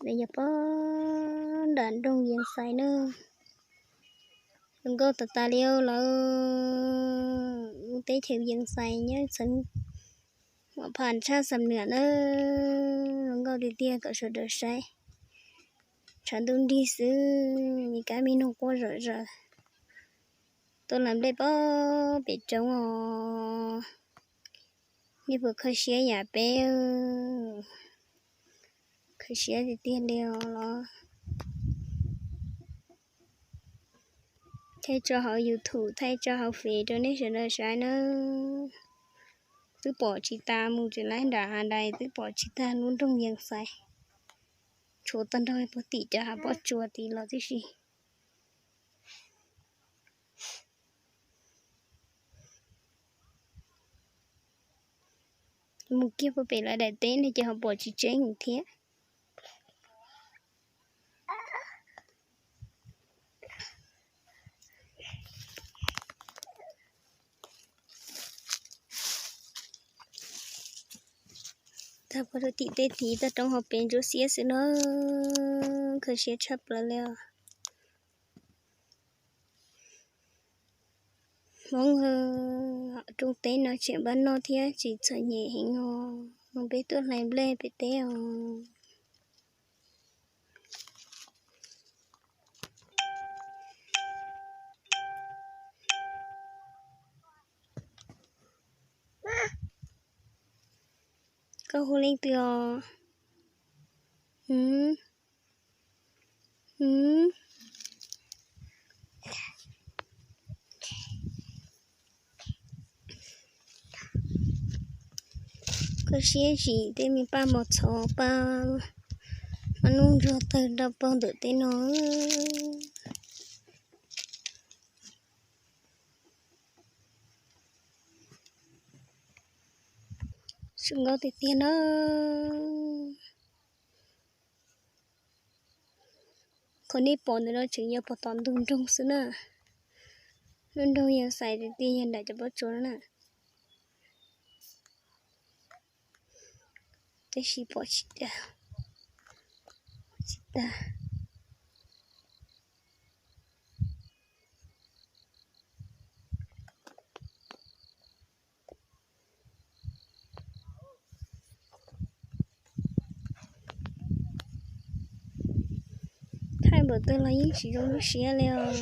Lawv yog pog nram nroog Yees Xais na. Zoo nkauj tas tas li lawm. Lub teb chaws Yees Xais nyob txheej Huam Phas tshaj Xam Nuam na. Zoo nkauj tiag tiag kom sawv daws saib. Tshav ntuj nrig xwb, me kab me noog quaj zom zaws. Tuaj hlais nplej pog pem roob os. Nej puas kho siab yam peb? Kho siab tiag tiag li os los. Thaij tso hauv YouTube, thaij tso hauv Fev rau nej sawv daws saib nawb. Twb pom tsis tas, mus tsev lawm nram hav dais twb pom tsis tag lub nroog Yees Xais. Tshuav tag nrho puag tim cov hav pob tsuas tid los tib si. Mus kiag puag pem lawv daim teb ne ces ho pom tsis tseeb thiab. Tag puag rau tim tej tid toj roob hauv pes ntsuab xiab xwb na. Kho siab tshaj plaws li os. Hmoob, rooj teb no tseem npaj noj thiab tsis txom nyem heev os. Peb tuaj hlais nplej pem teb os. Koj hu leej twg os? Koj siab zim tej me paj mos txhov, paj mos nub ntsuag tawg rau pog ntawm teb no. Zoo nkauj tiag tiag na. Qhov nej pom ntawm no tseem yog pog tom ntug nroog xwb na. Lub nroog Yees Xais tiag tiag yog nram cov pob tsuas na. Tab sis pom tsis tag, tsis tag. Thaij npaum twg los yeej tsis zoo lub siab li os.